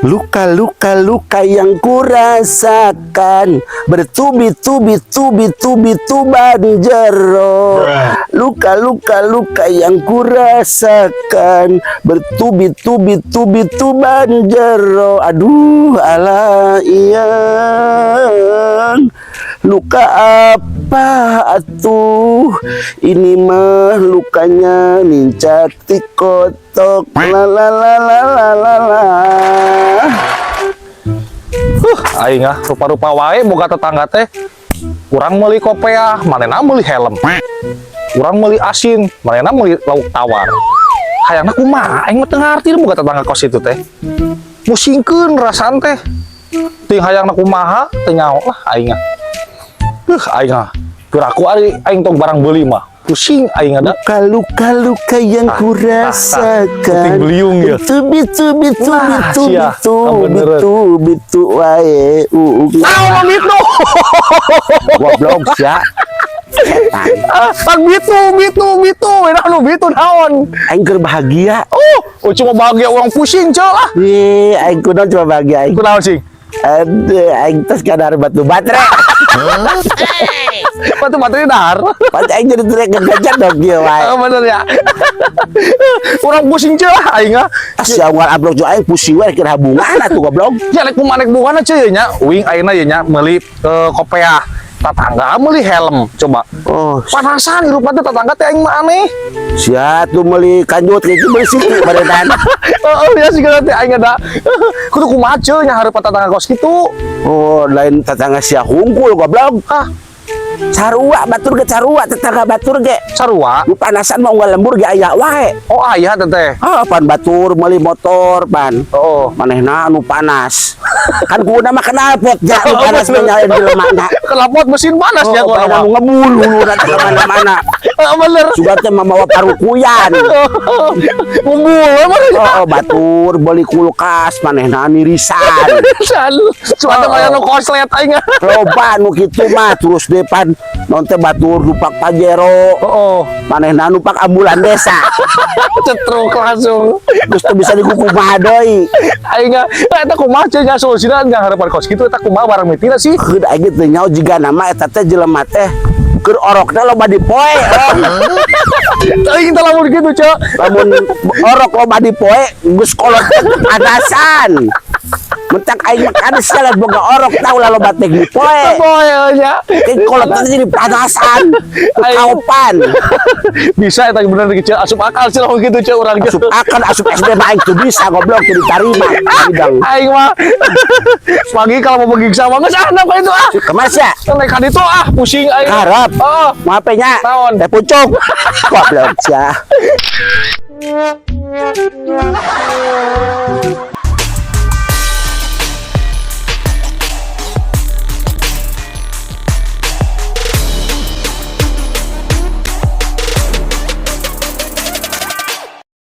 Luka, luka, luka yang kurasakan bertubi-tubi, tubi, tubi, tuban jero. Luka, luka, luka yang kurasakan bertubi-tubi, tubi, tuban jero. Aduh, ala iya. Luka apa atuh? Ini mah lukanya nincak tikotok. La la la la la la la. Aing ah, rupa-rupa wae boga tetangga teh. Urang meuli kopeah, manehna meuli helm. Urang meuli asin, manehna meuli lauk tawar. Hayangna kumaha? Aing mah teu ngarti boga tetangga kos itu teh. Musingkeun rasaan teh. Ting hayangna kumaha teu nyaho lah aing ah. Aing ah. Piraku ari aing tong barang beuli mah. Pusing aing ada. Luka, luka, luka yang Ah, kurasakan puting beliung ya. Tubi, tubi, tubi, Wah, tubi, sia, tubi, kebeneran. Tubi, tu wae Naon itu? Goblok sia. Setan. Ah, tang bitu, bitu, bitu, enak nu bitu naon? Aing keur bahagia. Oh, cuma bahagia orang pusing, cok ah. Ih, aing kunaon coba bahagia aing? Kunaon sih? Aduh, aing tos kadar batu baterai. Batu baterai dahar. Pasti aing jadi teriak gajah dong dia wae. Oh, bener ya. Orang pusing cek lah aing ah. Sia unggal amplok jo aing pusing wae keur habungan atuh, goblok. Ya rek kumaha bungana ceu nya. Uing ayeuna ye nya meuli kopeah. Tetangga meuli helm coba. Oh, Panasan hirup teh tetangga teh aing mah aneh. Sia tuh meuli kanjut gitu meuli situ baredan. Heeh, ya sih teh aing ada. Kudu kumaha ceu nya hareup tetangga kos kitu. Oh, lain tetangga sia hungkul, goblok. Ah, Sarua batur ge, sarua tetangga batur ge. Sarua. Nu panasan mah unggal lembur ge aya wae. Oh, aya teh teh. Ah, pan batur meuli motor pan. Oh. Manehna anu panas. Kan kuduna mah knalpot ja nu panas mah nyalain jelema. Knalpot mesin panas ya Oh, gua anu ngebul huluna teh kemana-mana. Ah, bener. Sugan teh mamawa parukuyan. Ngumpul mana. Oh, batur beli kulkas manehna nirisan. San, suatu Oh, kaya oh. nu koslet aing. Loba nu kitu mah, terus depan non teh batur numpak Pajero. Oh, Manehna numpak ambulan desa. Cetruk langsung. Terus tuh bisa dikukumaha deui. Aing ah, eta kumaha ceu nya solusina nya harapan kos kitu eta kumaha barang mitina sih? Keun aing teu nyaho, jiga nama eta teh jelema teh keur orokna loba dipoe. Oh. Teuing teh lamun kitu, Ceu. Lamun orok loba dipoe geus kolot teh panasan. Mentak aing mah kades lah boga orok tah ulah loba teh dipoe. Poe nya. Kayak kolot teh jadi panasan. Kaopan. Bisa eta bener ceu, asup akal sih lamun kitu ceu urang ceu. Asup akal, asup SD mah aing teu bisa, goblok, teu ditarima bidang. Aing mah pagi kalau mau pergi sama geus ah ka itu ah. Kemana sih? Naik ka ditu ah, pusing aing. Karep. Oh, Mau apa nya? Naon? Teh pucuk. Goblok sia.